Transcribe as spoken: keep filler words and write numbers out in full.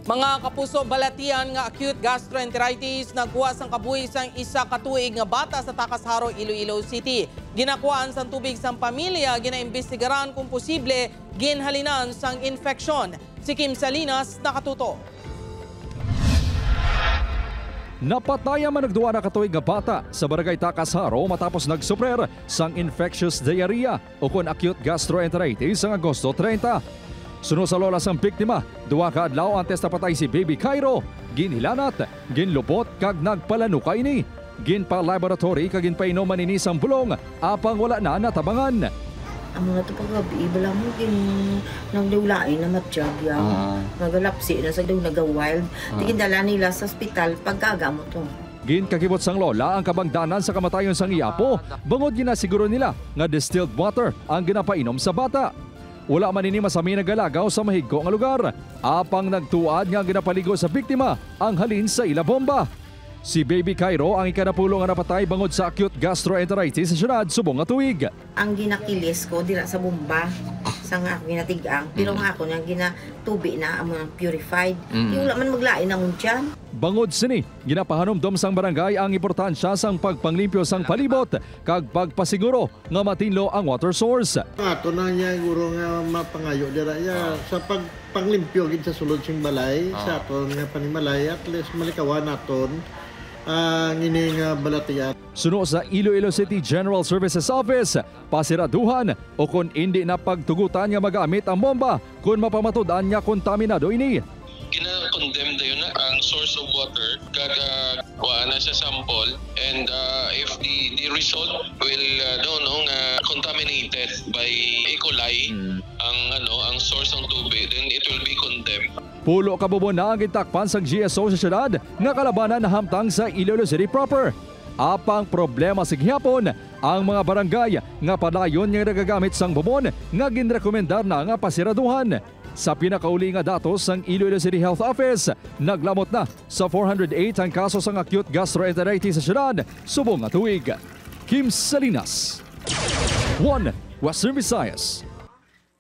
Mga kapuso, balatian nga acute gastroenteritis nagkuha sang kabuhi sang isa ka tuig nga bata sa Tacas Jaro, Iloilo City. Ginakuhaan sang tubig sang pamilya, ginaimbestigaran kung posible ginhalinan sang infeksyon. Si Kim Salinas nakatuto. Napatay ang manugdua na katuig nga bata sa Barangay Tacas Jaro matapos nagsuper sang infectious diarrhea o kon acute gastroenteritis sang Agosto treinta. Suno sa lola sang biktima, duha ka adlaw antes napatay si Baby Cairo, ginhilanat, ginlupot kag nagpalanukay ini. Ginpa-laboratory kag ginpainom man ini sang bulong, apang wala na natabangan. Amo na to paggabi, bala mo gin nagdulain na matyag ya. Ah. Nagalapsi na sa daw nagawild. Ah. Tigindala nila sa ospital pagkagamot to. Ginkakibot sang lola ang kabangdanan sa kamatayon sang iya apo, bangod ginasiguro nila nga distilled water ang ginapainom sa bata. Wala man ini masami nagalagaw sa mahigko nga lugar, apang nagtuad nga ang ginapaligo sa biktima ang halin sa ila bomba. Si Baby Cairo ang ikanapulo nga napatay bangod sa acute gastroenteritis sa siyudad subong nga tuig. Ang ginakilis ko dira sa bomba, sa nga ako ginatig-ang, pero Mm. nga ako nang ginatubi na amo nang purified. Mm. Di wala man maglain ang tiyan. Bangod sini, ginapahanumdom sang barangay ang importansya sang pagpanglimpyo sang palibot kag pagpasiguro nga matinlo ang water source. Ato na niya guro nga mapangayo dira ya Ah. sa pagpanglimpyo gid sa sulod sing balay, Ah. sa aton nga panimalay, at least malikawan naton ang ini nga balatian. Suno sa Iloilo City General Services Office, pasiraduhan o kon indi na pagtugutan nga magamit ang bomba kon mapamatud-an nga kontaminado ini. Gina-condemn dayon na ang source of water kag, ah, kuha na sa sample, and, ah, if the, the result will, ah, no, no, nga contaminated by E. coli Mm. ang, ano, ang source ng tubig, then it will be condemned. Pulo ka bubon na ang gintakpan sang G S O sa siyudad nga kalabanan nahamtang sa Iloilo City proper. Apang problema sa gihapon ang mga barangay nga padayon nga nagagamit sang bubon nga ginrekomendar na nga pasiraduhan. Sa pinakauli nga datos sang Iloilo City Health Office, naglamot na sa four hundred eight ang kaso sang acute gastroenteritis sa siyudad subong nga tuig. Kim Salinas, One Western Visayas.